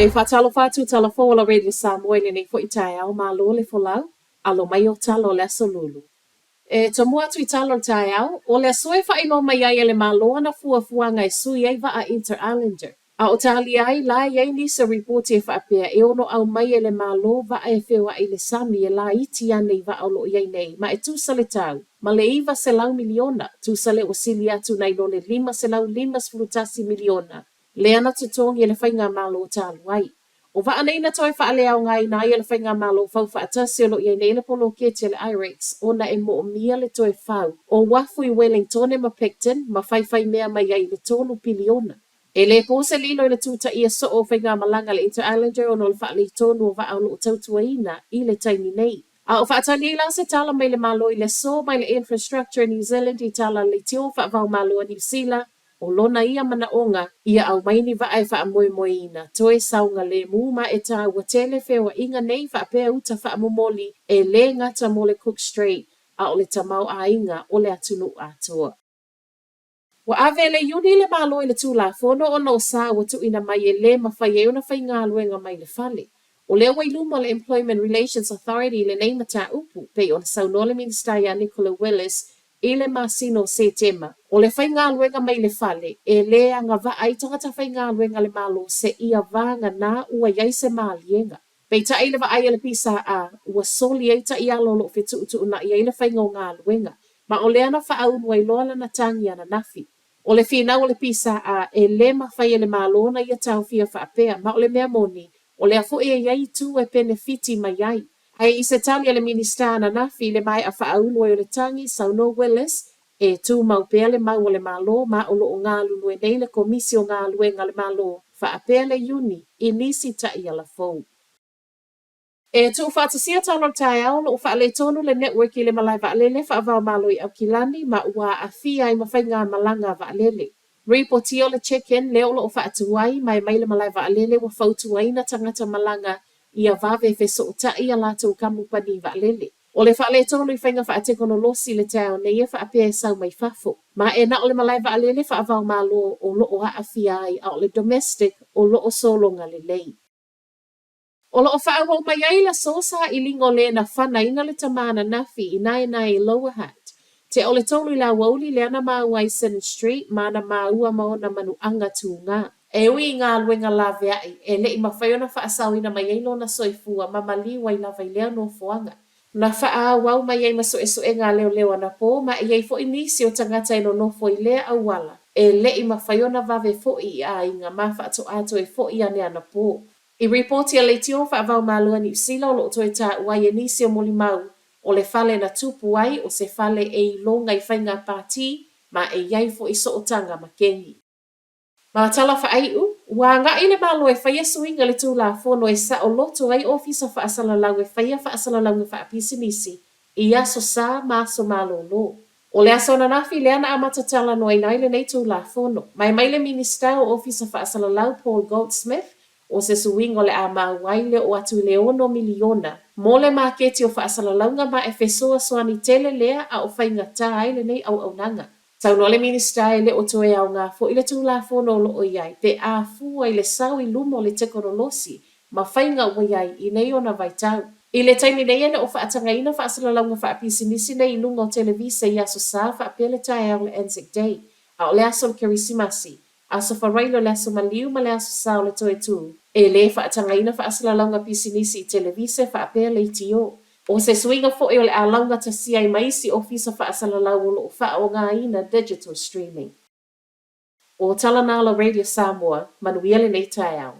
E faatalofa atu tala fou o la Radio Samoa i lenei foi taeao, malo le folau, alo mai o tala o le Aso Lulu. E tomua atu i tala o le taeao, o le aso e faailoa mai ai e le Malo ana fuafuaga e sui ai vaa Interislander. A o talia ai la e i ai nisi o ripoti e faapea e ono aumai e le Malo vaa e feoai i le sami e laiti ane i vaa o lo o i ai nei ma e tusa le tau ma le $900 miliona, tusa lea ua sili atu nai lo le $551 miliona lea na totogi e le faigamalo talu ai. O vaa nei na toe faaleaogaina ai e le faigamalo faufaatasi o lo o i ai nei le poloketi a le IREX ona e moomia le toe fau o uafu i Wellingtone ma Picton ma faifaimea mai ai i le $3 piliona. E le po se lilo i le tutaia soo o faigamalaga a le Interislander ona o le faaletonu o vaa o lo o tautuaina i le taimi nei. A o faatali ai la se tala mai le Malo i le aso mai le Infrastructure New Zealand i tala a le leitio faava o Malo a Niu Sila, o lona ia manaoga ia aumai ni vaa e faamoemoeina toe saogalemu ma e taua tele feoaiga nei faapea uta faamomoli e lē gata mo le Cook Strait a o le tamaoaiga o le atunuu atoa. Ua ave e le Iuni le Malo i le Tulafono ona o sa ua tuuina mai e lē mafai ai ona faigaluega mai le fale. O lea ua i luma o le Employment Relations Authority lenei mataupu, pei ona saunoa le Minisita ia Nicola Willis i le masina o Setema. O le faigaluega mai le fale, e lē agavaa ai tagata faigaluega a le Malo seia vagana ua i ai se maliega. Peitai i le vaai a le PSA, ua soli ai taiala o lo o fetuutuunai ai le faiga o galuega, ma o lea na faaulu ai loa lana tagi ananafi. O le finau a le PSA, e lē mafai e le Malo ona ia taofia faapea, ma o le mea moni, o lea foi e i ai itu e penefiti mai ai. Ae i se tali a le Minisita ananafi i le maea faaulu ai o le tagi, saunoa Willis, e tumau pea le mau a le Malo ma o lo o galulue nei le Komisi o Galuega a le Malo faapea le Iuni i nisi taiala fou. E tuufaatasia tala o le taeao o lo o faaletonu le network i le malae vaalele faava-o-Malo i Aukilani ma ua aafia ai ma faigamalaga a vaalele. Ripotia o le check-in lea o lo o faatuai ma e mai le malae vaalele ua fautuaina tagata malaga ia vave fesootai a latou kamupani vaalele. O le faaletonu i faiga faatekonolosi i le taeao nei e faapea e sau mai fafo. Ma e na o le malae vaalele faava-o-Malo o lo o aafia ai a o le domestic o lo o sologa lelei. O lo o faaauau mai ai le aso sailiga o le na fanaina le tama ananafi i Naenae i Lower Hutt. Tea o le tolu i le aoauli lea na maua ai Synnott Street ma na maua ma ona manuaga tūgā. E ui i galuega laveai, e le i mafai ona faasaoina mai ai lona soifua ma maliu ai lava i lea nofoaga. Na faaauau mai ai ma suesuega a leoleo anapō ma e i ai foi nisi o tagata e nonofo i lea auala e le i mafai ona vave foi i aiga ma faatoā toe foi ane anapō. I ripoti a leitio faava-o-Malo a Niu Sila o lo o toe taua ai e nisi o molimau o le fale na tupu ai o se fale e iloga i faiga pātī ma e i ai foi sootaga ma kengi. Ma tala faaiu, ua agai le Malo e faia suiga i le Tulafono e saoloto ai ofisa faasalalau e faia faasalalauga faapisinisi i aso Sa ma aso malōlō. O le aso ananafi lea na amata talanoaina ai lenei Tulafono. Ma e mai le Minisita o Ofisa Faasalalau Paul Goldsmith, o se suiga o le a maua ai le oo atu i le ono miliona mo le maketi o faasalalauga ma e fesoasoani tele lea a o faigata ai lenei auaunaga. Saunoa le Minisita e le o toe aoga foi le Tulafono o lo o i ai pe a fua i le sao i luma o le tekonolosi ma faiga ua i ai i nei ona vaitau. I le taimi nei e le o faatagaina faasalalauga faapisinisi nei i luga o televise i Aso Sa faapea le taeao o le Anzac Day, a o le aso o le Kerisimasi, Aso Faraile o le Aso Maliu ma le Aso Sa o le Toe Tū. E lē faatagaina faasalalauga pisinisi i televise faapea leitio. O se suiga foi o le a laugatasia ai ma isi ofisa faasalalau o lo o faaaogaina digital streaming. O tala na la Radio Samoa, manuia lenei taeao.